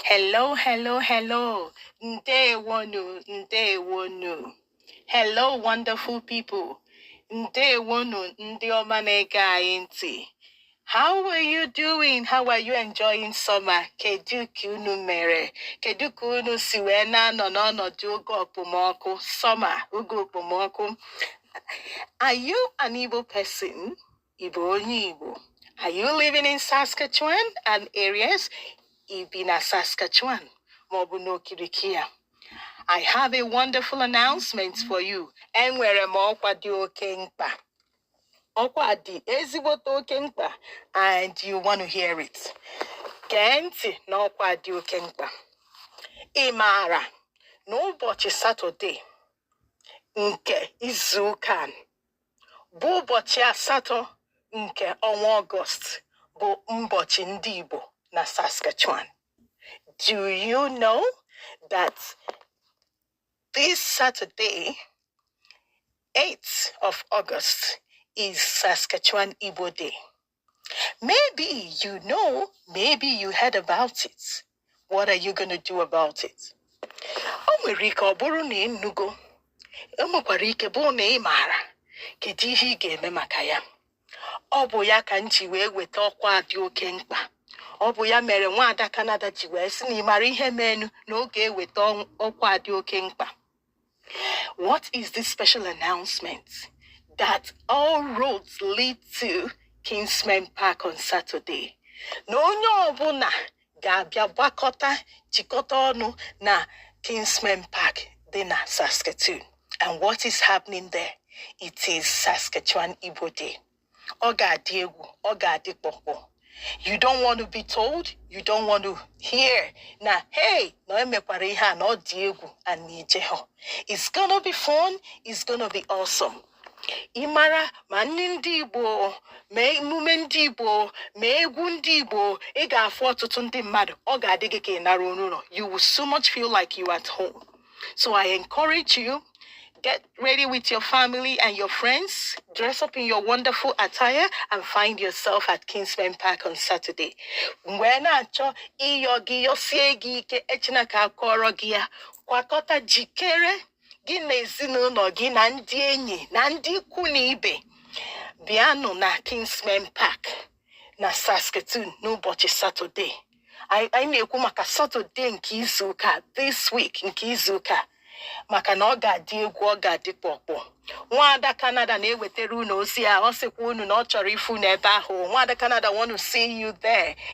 Hello, hello, hello. Ndewonu, ndewonu. Hello, wonderful people. Ndewonu, ndị ọma na-ege anyị ntị. How are you doing? How are you enjoying summer? Kedu ka unu mere? Kedu ka unu si wee na-anọ n'ọnọdụ oge okpomọkụ? Summer, oge okpomọkụ. Are you an Igbo person? Igbo onye Igbo. Are you living in Saskatchewan and areas? Ị bi na Saskatchewan maọbụ n'okirikiri ya. I have a wonderful announcement for you. Enwere m ọkwa dị oke mkpa. Ọkwa dị ezigbote oke mkpa and you want to hear it. Gee ntị na ọkwa dị oke mkpa. Ị maara na ụbọchị Satọde nke izu ụka a bụ ụbọchị 8 nke ọnwa Ọgọst bụ ụbọchị ndị Igbo na Saskatchewan. Do you know that this Saturday, 8th of August, is Saskatchewan Igbo Day? Maybe you know, maybe you heard about it. What are you going to do about it? O nwere ike ọ bụrụ na ị nụgo, o nwekwara ike bụrụ na ị maara. Kedu ihe ị ga-eme maka ya? Ọ bụ ya ka m ji wee weta ọkwa a dị oke mkpa. Ọ bụ ya mere nwaada Canada ji wee sị na ị mara ihe menu na oge eweta ọkwa a dị oke mkpa. What is this special announcement? That all roads lead to Kinsmen Park on Saturday. Na onye ọbụla ga-abịa gbakọta jikọta ọnụ na Kinsmen Park dị na Saskatoon. And what is happening there? It is Saskatchewan Igbo Day. Ọ ga-adị egwu, ọ ga-adị kpọkpọ. You don't want to be told, you don't want to hear na hey, na emekwara ihe a na ọ dị egwu and na ijehọ. It's gonna be fun, it's gonna be awesome. Ị mara ma nri ndị Igbo, ma emume ndị Igbo, ma egwu ndị Igbo, ị ga-afụ ọtụtụ ndị mmadụ, ọ ga-adị gị ka ị nara ụlọ. You will so much feel like you at home. So I encourage you, get ready with your family and your friends, dress up in your wonderful attire, and find yourself at Kinsmen Park on Saturday. Mgbe na-achọ ịyọ gị yọsie gị ike echina ka akọrọ gị ya, kwakọta jikere gị na ezinụlọ gị na ndị enyi na ndị ikwu na ibe bịanụ na Kinsmen Park na Saskatoon n'ụbọchị Satọde. Anyị na-ekwu maka Satọde nke izu ụka, this week nke izu ụka, maka na ọ ga-adị egwu, ọ ga-adị kpọkpọ. Nwaada Canada na-ewetara unu ozi a. Ọ sịkwa unu na ọ chọrọ ifu n'ebe ahụ. Nwaada Canada want to see you there.